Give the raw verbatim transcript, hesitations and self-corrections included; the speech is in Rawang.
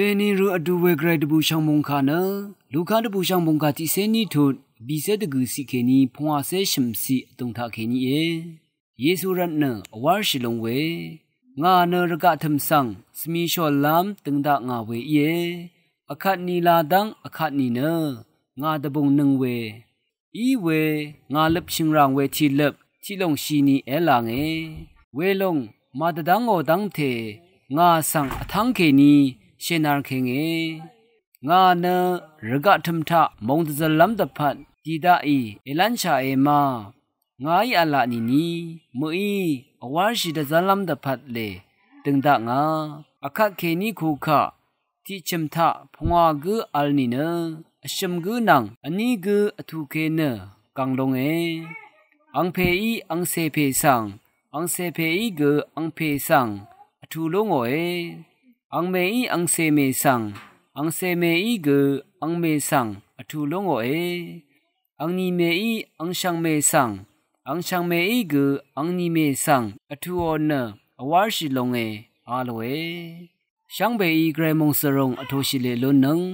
Dèní rø vdú we gvray dvbùshv̀ng mòngkà nø Luka dvbùshv̀ng mòngkà tiqcé ní tut bìcé dvgø̀ ciq kèní pvngwàcé shø̀m ciq vdùng taq kèní íe. Yesu rvt nø vwárshì lúng we, ngà nø rvgaq tø̀m svng svmishòl lv́m døng daq ngà we íe. Vkvt ni la dv́ng vkvt nìnø ngà dvbùngnøng we í we, ngà løp shø̀ngràng we tiqløp tiqlòng shì ni èv́lànge. Welòng màdvdv́ngò dv́ngte ngà svng vtv́ng kèní shènarkènge. Ngà nø rvgaq tø̀m taq mòng dvzv̀llv́m dvpvt dì daqì èlv́nshàe ma. Ngàí v̄la nìni mø̀í vwárshì dvzv́nlv́m dvpvt lè døng daq ngà. Vkvt kèní kukaq tiqchø̀m taq pvngwà gǿ v̄l nìnø vshø̀m gǿ nvng vní gǿ vtùke nø gv̀ng lúnge. Angpèí angcè pè svng, angcè pèí gø angpè svng vtù lú ngòe. Angmèí angcè mè svng, angcè mèí gø angmè svng vtù lú ngòe. Angnìmèí angshv̀ngmè svng, angshv̀ngmèí gø angnìmè svng vtùò nø vwárshì lúnge a lòe. Shvngbeí gvray mòngsvrùng vtōshì lè lúnnøng